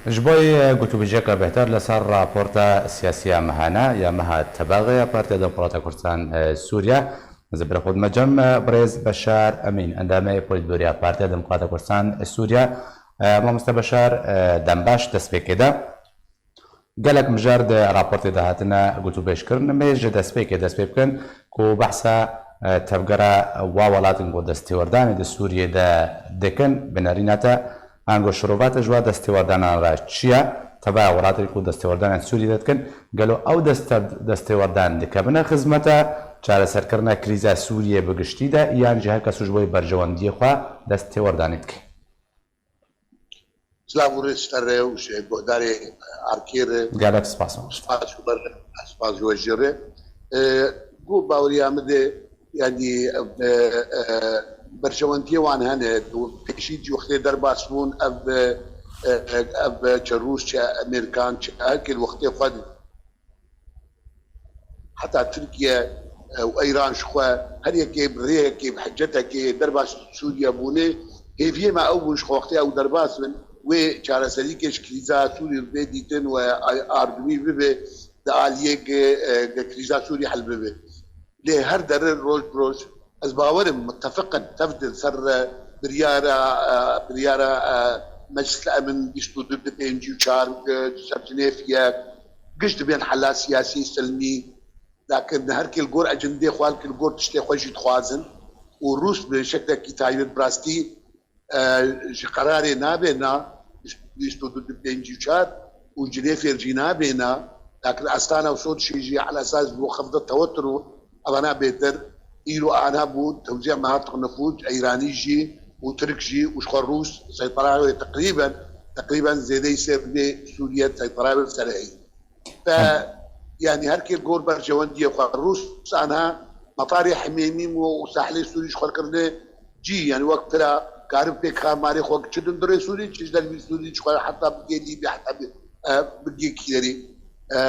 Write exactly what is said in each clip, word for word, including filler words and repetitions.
Ji bo gotûbêjiyeke bêhtir li ser raporta siyasiya mehane ya meha Tebexê ya Partiya Demokrata Kurdistan, e, Sûriye, ez ê bi xwe dime cem, e, birêz Beşar Emîn, endamê Polîtbûroya Partiya Demokrata Kurdistan, e, Sûriye. E, mamoste Beşar, e, dem baş, destpêkê de. Gelek mijar di raportê de hatine gotûbêj kirin. Em ê ji destpêkê dest pê bikin ku behsa, e, tevgera wa welatin ku destêwerdanê di Sûriyê de dikin, binerîne te, ango şirova te ji wa destêwerdanan re çi ye? Tevaya welatên ku destêwerdanên Sûriyê de dikin, gelo ew deste-, destêwerdan dikevine xizmeta çareserkirina krîza Sûriyê bi giştî de, yan jî her kes ji bo berjewendiyê xwe destêwerdanê dike? Silav û rêz ji te re û ji guhdarê Arkê re. Gelek spas. Spas ji ber, spas ji we jî re. E, ku baweriya min de, yanî, e, e, berjewendiyê wan hene. Û pêşî jî wextê derbas bûn, ev, e, e, ev çe Rûs, çe Amerîkan, çe her kê li wextê xwe heta Tirkiye, e, û Îran ji xwe her yekê bi rêyekê, bi hiccetekê derbas Sûriye bûne. Hêviyê me ew bû ji xwe wextê ew derbas bin, wê çareserîkê ji krîza Sûriyê bibe dîtin û ardûnî bibe di aliyê ge, e, ge krîza Sûriyê hel bibe. Lê her derê roj bi roj ez bawer im, mutefeq in, tev di ser, e, biryara, e, biryara, e, Meclis Emin bîst û du di pêncî û çar, e, ser Cinêf yek, giş dibên hela siyasî, silmî, lakin her kê li gor ecendê xwe, her kê li gor tiştê xwe jî dixwazin û Rûs bi şeklekî taybet bi rastî, e, ji qerarê nabêna, bîst û du di pêncî û çar û Cinêfê jî nabêna, lakin Astana û Soçî jî ala esas ji bo xefda tewetir û evana bêtir, îro ana bû, tewzîa mehatîq nifûz, Îranî jî û Tirk jî û ji xwe Rûs seytera wê teqrîben, teqrîben zêdeyî sê bê Sûriye seytera wê ser heyî. Fe, yanî her kê gor berjewendiyê xwe. Rûs anha metarê Himêmî û, û sahilê Sûrî ji xwe kirine cî, yanî wek pira karin pê karmarê xwe çi dundurê Sûrî, çi ji dervî Sûrî ji xwe heta bigê Lîbya, heta bi, e, bigê kî derî. E,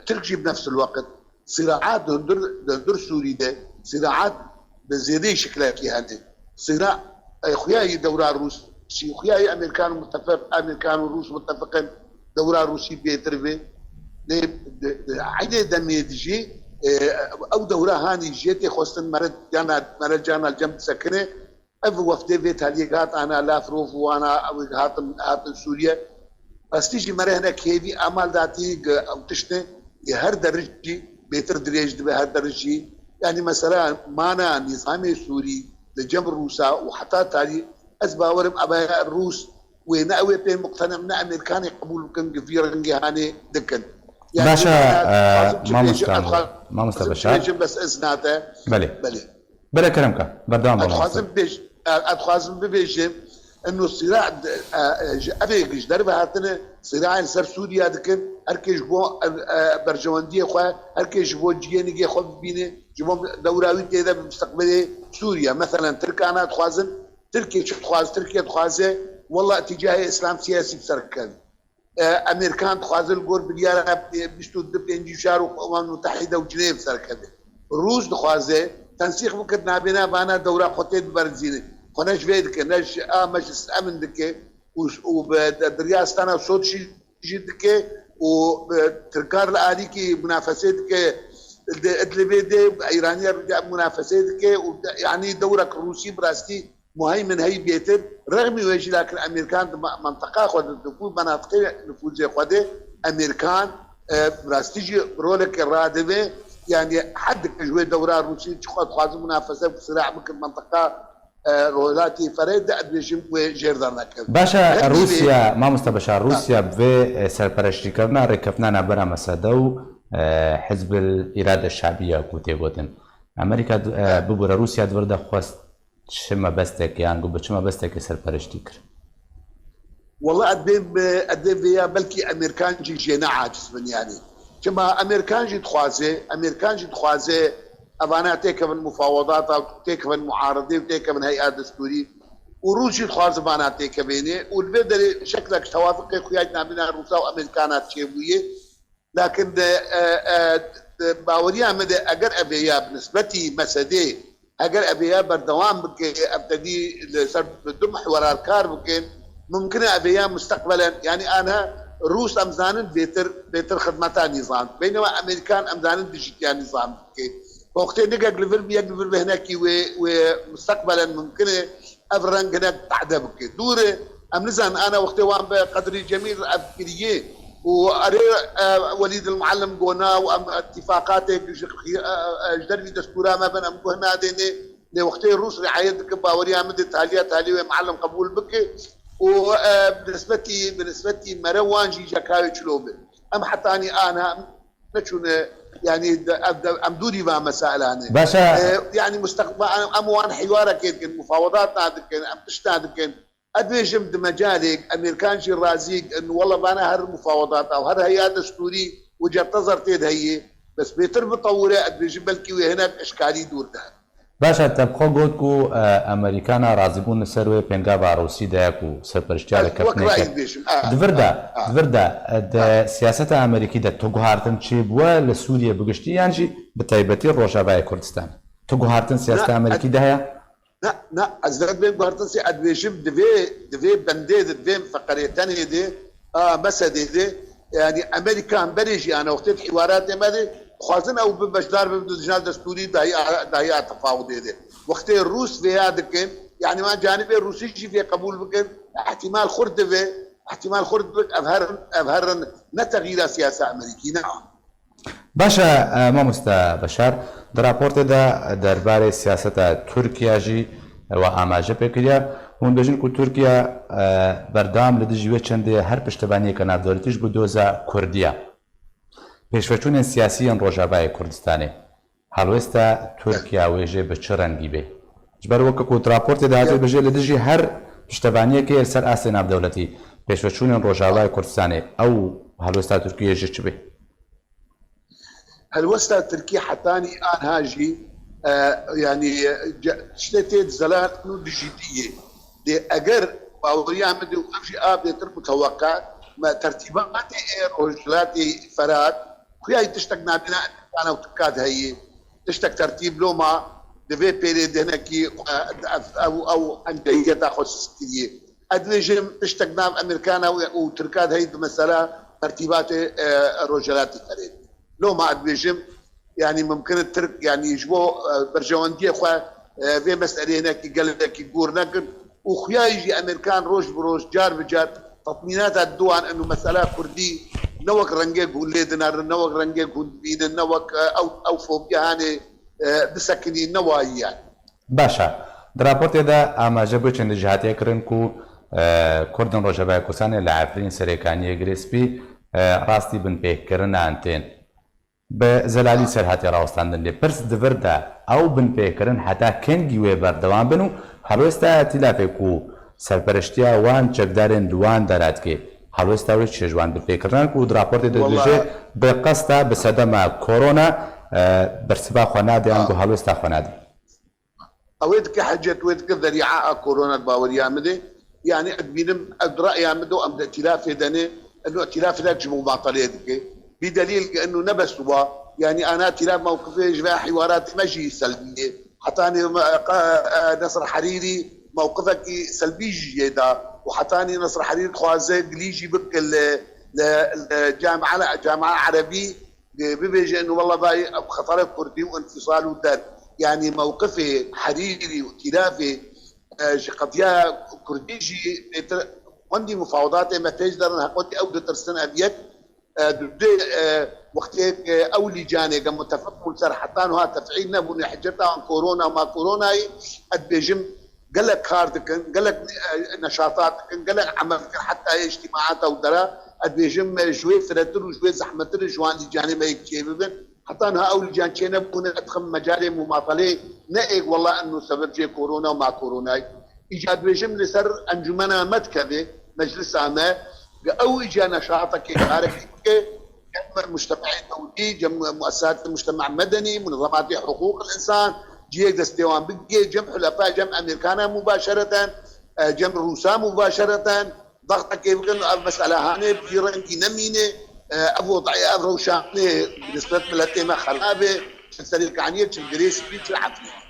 Tirk jî bi nefs weqt. Siraat di hundir, di hundir Sûrî de, siraat bi zêdeyî şiklekî hene. Sira, e, xuya yî dewra Rûsî, xuya yî Amerîkan û mutefeq, Amerîkan û Rûs mutefeq in, dewra Rûsî bêtir be. Lê di, di eynê demê de jî, e, ew dewra hanî jê tê xwestin mere cana, mere cana li cem bisekine. Ev wefdê vê taliyê hat ana Lavrov û ana ew hatin, hatin Sûriye. Rastî jî mere hinek hêvî amal datî ge ew tiştê yê her derij jî bêtir dirêj dibe, her derij jî. Yanî mesela mana nîzamê Sûrî li cem Rûsa û heta tarî ez bawerim ebaya Rûs wê ne ew ê pê muqtene ne Amerîkanê qebûl bikin, gi vî rengê hanê dikin. Yanî Baş e, mana e, dixwazim çi bêjim, mamosta, ez dixwazim mamosta çi Beşar. Bêjim, bes ez nate. Belê. Belê. Belê kerem ke. Berdewam be, mamoste. Ez dixwazim bêj-, ez dixwazim bibêjim, eno sîra, e, e, ji, ev ê ji derve hatine, sîrayên ser Sûriye dikin, her kê ji bo, e, e, berjewendiyê xwe, her kê ji bo ciyê nigê xwe bibîne, ji bo dewra wî tê de bi misteqbelê Sûriye. Meselen, Tirkana dixwazin, Tirkiye çi dixwaz, Tirkiye dixwaze, wela îtîcahê Îslam siyasî bi ser keve. E, Amerîkan dixwaze li gor biryara bîst û du pêncî û çar û Umem Mutehîde û Cinêv serkeve. Rûs dixwaze tensîq bike, nabêna vana dewra xwe tê diberzîne. Xwe ne ji vê dike, ne ji a Meclis Emin dike û, û bi de-, derya Astana Soçî jî dike û, e, Tirkar li alîkî munafesê dike, li Idlibê de Îraniya munafesê dike û de-, yanî dewrek Rûsî bi rastî muheymin hey bêtir, rexmî wê jî lakin Amerîkan di ma-, menteqa xwe de, di ku menatiqê nifûzê xwe de Amerîkan, e, bi rastî jî roleke radivê, yanî hed dike ji wê dewra Rûsî çi xwe dixwaze munafese bi sirah bikin menteqa, e, rolatî ferê de ez dibêjim wê jêr dernekevin. Baş e, Rûsya, mamoste Beşar, Rûsya bi vê, e, serpereştîkirina rêkeftina navbera Mesede û, e, Hizbil Îrade Şabiye ku tê gotin. Amerîka, e, bibûre Rûsya di vir de xwest çi mebestekê, yan ku bi çi mebestekê serpereştî kir? Wela ez dê, ez dê vêya belkî Amerîkan jî jê ne aciz bin yanî. Çima Amerîkan jî dixwaze, Amerîkan jî dixwaze evana têkevin mufawedata, têkevin muaredê û têkevin hey'a destûrî. Û Rûs jî dixwaze vana têkevêne. Û li vê derê şeklek tewafiqê xuya nabîna Rûsa û Amerîkana çêbûye. Lakin de, e, e, de baweriya min de eger ev ê ya bi nisbetî Mesedê, eger ev ê ya berdewam bike, ev tedî li ser du mihwera kar bikin, Mumkin e ev ya musteqbelen, yani ana Rûs em zanin bêtir, bêtir xidmeta nîzam. Beynema Amerîkan em zanin dijîtiya nîzam dike. Wextê nigek li vir bi yek li vir bi hinekî wê, wê musteqbelen mumkin e ev reng hinek tehde bike. Dûr e, em nizanin ana wextê wan bi Qedrî Cemîl ev kiriye û erê, e, Welîd el Muallim gona û em îtîfaqatê ji, e, e, ji dervî destûra me bin em guh nadêne. Lê wextê Rûs riayet dike, baweriya min de taliya talî wê muallim qebûl bike û, e, bi nisbetî, bi nisbetî mere wan jî jekawê çilo be. Em hetanî ana em neçûne, yani de, ev de, em dûrî van mesalan e. Baş e. E, yani musteqbel em, em wan hiwarekê dikin, mufawedat nadikin, em tişt nadikin. Ez dibêjim di mecalek Amerîkan jî razî in, wela vana her mufawedat ew her heya destûrî û certezar tê de heye. Bes bêtir bitewire, ez dibêjim belkî wê hinek eşkarî dûr de. Baş e, te bi xwe got ku, e, Amerîkana razîbûn li ser wê pêngava Rûsî de ye ku serpereştiya Ez wek rayî dibêjim, e, Di vir de, e, e. di vir de, e, di siyaseta Amerîkî de tu guhartin çêbûye li Sûriyê bi giştî yan jî bi taybetî Rojavayê Kurdistan? Tu guhartin siyaseta Na, Amerîkî de heye? Na, na, ez vê guhartin sê ez dibêjim, di vê, di vê bendê de, di vê feqerê tenê de, a, mesedê de, yani Amerîkan berê jî ana wextê di hiwaratê me de, dixwazin ew bi beşdar bibin di dijna destûrî dahiya, dahiya tefawudê de. Wextê Rûs vêya dikin, yani wan canibê Rûsî jî vê qebûl bikin, ihtimal xurt dibe, ihtimal xurt dibe, ev herin, ev herin ne texyîra siyasa Amerîkî, ne. Baş e, e, mamoste Beşar, di raportê de derbarê siyaseta Tirkiye jî we amaje pê kiriye. Hûn dibêjin ku Tirkiye, e, berdewam li dijî wê çendê her piştevaniyeke navdewletî ji bo doza Kurdiya. Pêşveçûnên siyasî yên Rojavayê Kurdistanê. Helwesta Tirkiye wê jê bi çi rengî bê? Ji ber weke ku di raportê de hatiye bêje li dijî her piştevaniyekê li ser astê navdewletî, pêşveçûnên Rojavayê Kurdistanê, ew helwesta Tirkiyê ji çi bê? Helwesta Tirkî hetanî anha jî, e, yani, e, ce-, tiştê tê di zelan û dijîtiyê. Lê eger baweriya min de û ev jî a bêtir muteweqa, me tertîbatê ê Rojhilatê Ferat, xuya yî tiştek nabêna Amerîkana û Tirka de heye. Tiştek tertîb loma di vê pêrê de hinekî, e, ev, ew, ew encehiyeta xwe sist kiriye. Ez dibêjim tiştek nav Amerîkana û, û Tirka de heye di mesela tertîbatê, e, Rojhilatê Ferê. Loma ez dibêjim, yani mimkin e Tirk, yani ji bo, e, berjewendiyê xwe, e, vê meseleyê hinekî gelekî gor nekin û xuya yî jî Amerîkan roj bi roj, car bi car tatmînata diwan inu mesela Kurdî ne wek rengê ku lê dinerin, ne wek rengê ku dibînin, ne wek, e, ew, ew fobiya hanê, e, bisekinî, ne wayî yani. Baş e. Di raportê de amaje bi çendî jî hatiye kirin ku, e, Kurdên Rojavayê Kurdistanê li Efrîn, Serêkaniyê, Girê Spî, e, rastî binpêkirina tên. Bi zelalî ser hatiye rawestandin. Lê pirs di vir de, ew binpêkirin heta kengî wê berdewam bin û helwesta îtîlafê ku serpereştiya wan çekdarên li wan dera dike, helwesta wê çi ji wan binpêkirinan ku di raportê de Wala dibêje bi qesta, bi sedema korona, e, bersiva xwe nade yan ku helwesta xwe nade? Ew ê dike hecet, wê dike zerîa a korona di baweriya min de. Yani ez dibînim, ez di reya min de û em di îtîlafê de ne, eno îtîlafê de ji bo mumataleyê dike. Bi delîl ke eno ne bes wa, yani ana îtîlaf mewqifê ji ve hîwaratê me jî selbî ye. Hetanî me, qe-, e, Nesr Herîrî mewqifekî selbî jî jê da. Û hetanî Nesr Herîrî dixwaze gilî jî bike li, li, li camia, camia erebî, e, bibêje inu wela vay ev xetara Kurdî û înfisal û der. Yani mewqifê Herîrî û îtîlafê, e, ji qediya Kurdî jî bêtir wendî mufawedatê me pêş derin, heqwetî ew ditirsin ev yek, e, du, e, wextê, e, ew lîcanê ke mutefeq bûn ser heta niha tefîl nebûne, hiceta wan korona ma koronayî, ez dibêjim, gelek kar dikin, gelek, e, neşatat dikin, gelek emel dikin, heta yê îctîmaata û dera, ez dibêjim, e, ji wê firetir û ji wê zehmettir ji wan lîcanê me yek çêbibin. Heta niha ew lîcan çênebûne, ez dixim mecalê mumatalê ne êk wela eno sebeb jê korona û ma koronayî. Îca dibêjim li ser encûmena me dikeve, meclisa me, bi ew îca neşatekê karekî bike, cem muctema'ê dewlî, cem muessesatê muctema medenî, munezematê hiqûqil însan, cihê destê wan bigê, cem hulefa, cem Amerîkana mubaşereten, e, cem Rûsa mubaşereten, dextekê bikin, ev mesela hanê, bi vî rengî nemîne, e, ev wodayê, ev rewşanê bi nisbet miletê me xerab e, çi Serêkaniyê, çi Girê Spî, çi Efrînê.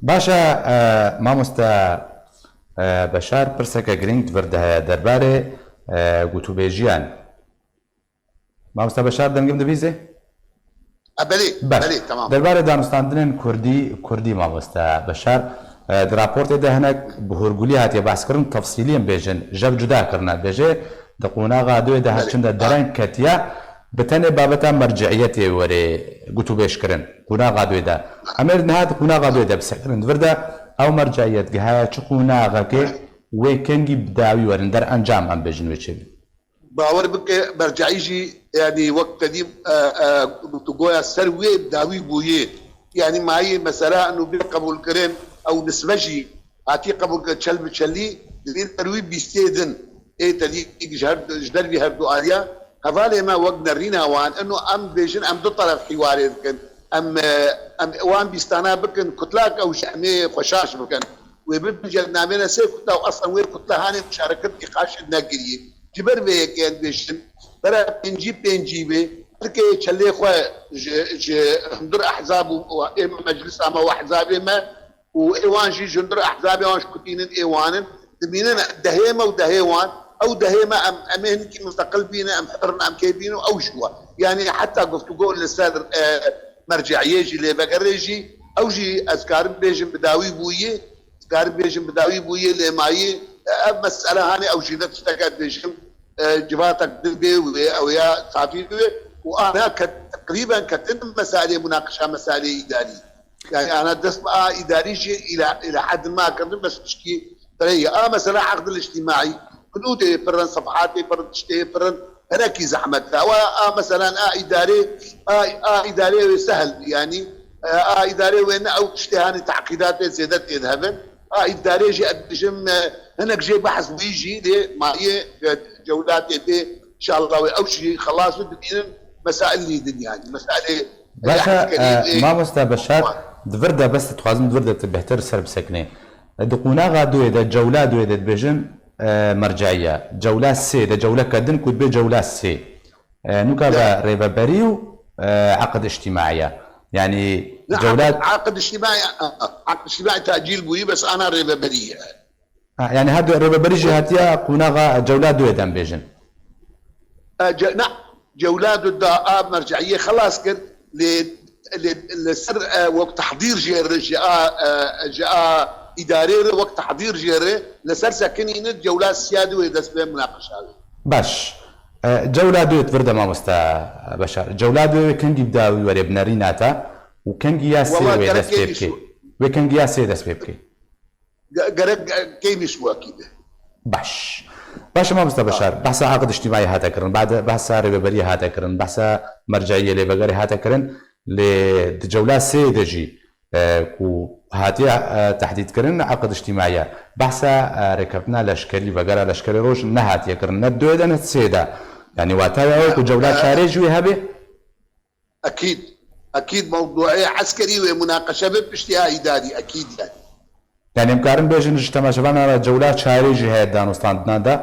Baş e, e, mamoste, e, Beşar, pirseke girîng di vir de heye derbarê, e, gotûbêjiyan. Mamoste Beşar, dengim dibîzê? E, belê, Baş. Belê, tamam. Derbarê danûstandinên kurdî, kurdî mamoste Beşar, e, di raportê de hinek bi hûrgulî hatiye behskirin, tefsîlî em bêjin, jev cuda kirine. Bêje, di qonaxa doyê de Belê. Her çim de dereng ketiye, bi tenê babeta merciiyetê were gotûbêjkirin, qonaxa doyê de. Em ê niha di qonaxa doyê de bisekirin. Di vir de ew merciiyet gihaya çi qonaxekê, wê kengî bi dawî werin, derencam em bêjin wê çêbin. Bawer bike, merceî jî, yanî wek te dî, e, e, tu goya ser wê dawî bûyê. Yanî mayî mesela eno bê qebûlkirin, ew nisbe jî hatî qebûlkirin çel bi çelî, divê ser wî bîstê din. Ê te dî ji her, ji dervî her du aliya. Hevalê me wek nerîna wan, eno em bêjin, em du teref hîwarê dikin. Em, e, em wan bîstana bikin, kutlak ew jî em ê xweşaş bikin. Wê bibin cel navêne sê kutla û eslen wê kutla hanê muşareket nîqaşê nekiriye. Ji ber vê yekê em dibêjin, bera pêncî pêncî be, her kê çelê xwe ji, ji hundir ehzab û, û ê me meclisa me û ehzabê me û ê wan jî ji hundir ehzabê wan ji kutînin ê wan in, dimînin dehê me û dehê wan, ew dehê me em, em ê hinekî musteqil bînin, em hir in, em kê bînin û ew ji we. Yanî heta guftûgo li ser, e, merceiyê jî, lêvegerê jî, ew jî ez karim bêjim bi dawî bûyî, Karim bêjim bi dawî bûyê lê mayî, ev mesele hanê ew jî ne tişteke dibêjim, e, civatek din bê wê, ew ya safî bê û ana ket-, teqrîben ketin meselê munaqişa meselê îdarî. Yani ana dest bi a îdarî jî îla, îla heddin ma kirin bes pişkî tirê ye. A mesela aqdil îctîmaî, binûdê pirin, sefhatê pirin, tiştê pirin, Hinekî zehmet e. Ew a, a meselan a îdarê, a, a îdarê wê sehel bî, yanî, e, a îdarê wê ne ew tiştê hanî teqîdatê zêde tê de hebin. A îdarê jî ez dibêjim, e, hinek jê behs bûyî jî lê mayê, e, cewlatê bê, inşallah wê ew jî xelas bi dibînin mesail lî din yanî. Mesailê Baş e, rehmet kerî e, ê mamoste Beşar, wan. Di vir de bes dixwazim di vir de tu bêhtir ser bisekinê. E, di qonaxa duyê de, cewla duyê de dibêjin, e, mercaiye. Cewla sê de, cewleke din ku dibê cewla sê. E, nuka ve rêveberî û, e, eqd îctîmaî ye. Yanî Ne, cewla eqd, eqd îctîmaî, e, e, eqd îctîmaî tacîl bûyî, bes ana rêveberî ye. Ha, yanî her du rêveberî jî hatiye qonaxa cewla duyê de em bêjin. E, ce-, na, cewla du da a merceiyê xelas kir, lê, lê, li ser, e, wek tehdîr jê re, ji a, e, ji a îdarê re wek tehdîr jê re, li ser sekinîne cewla siya duyê dest pê munaqeşa wê. Baş. E, cewla duyê di vir de mamoste Beşar. Cewla duyê wê kengî bi dawî were bi nerîna te û kengî ya sê Wala wê gerek dest pê kengî bike. Şu- Wê kengî ya sê dest pê bike. Ge-, gerek, ge-, keyfî ji wekî be. Baş. Baş e mamoste Beşar. Behsa aqd îctîmaî hate kirin. Bade-, behsa rêveberiyê hate kirin. Behsa merceiyê lê vegerê hate kirin. Lê di cewla sê de jî, e, ku hatiye, e, tehdîd kirin aqd îctîmaî ye. Behsa, e, rêkeftina leşkerî, vegera leşkerê roj nehatiye kirin. Ne di duyê de ne di sê de. Yanî wata ya ew ku cewla çarê jî wê hebe. Ekîd. Ekîd mewduê eskerî wê munaqeşe be piştî a îdarî. Ekîd yani. Yani em karin bêjin ji temaşevanan re cewla çarê jî heye danûstandinan de?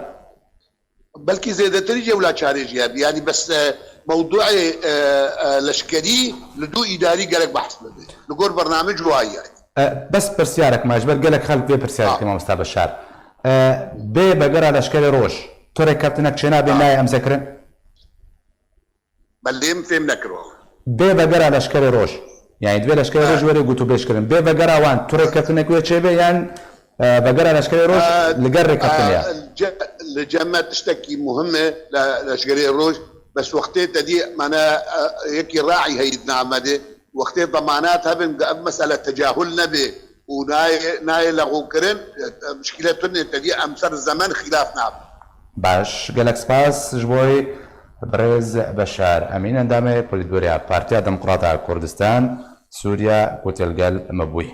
Belkî zêdetirî cewla çarê jî hebe. Yani bes, e, mewduê, e, e, leşkerî li dû îdarî gerek behs bibe. Li gor bernamej wayî yani. E, bes pirsiyarek me ji ber gelek xelk vê pirsiyarek Ha. Mamosta Beşar. E, bê vegera leşkerê roj, tu rêkeftinek çênabê Ha. nayê emzekirin? Belê min fêm nekiro. Bê vegera leşkerê roj. Yani divê leşkerê Ha. roj were gotûbêj kirin. Bê vegera wan tu rêkeftinek wê çêbe yan, e, vegera leşkerê roj Ha, li gel rêkeftinê ha, ya? Ce-, li cem me tiştekî muhim e le-, leşkerê roj. Bes wextê te dî, mane, e, yekî raî heyî di nav me de. Wextê zemanat hebin, ev mesele tecahul nebe û nayê, nayê lexûkirin, e, muşkîle tune te dî em ser zemen xîlaf nabin. Baş, gelek spas ji bo birêz Beşar Emîn, endamê Polîtbûroya Partiya Demokrata Kurdistan Sûriye ku tê li gel me bûyî.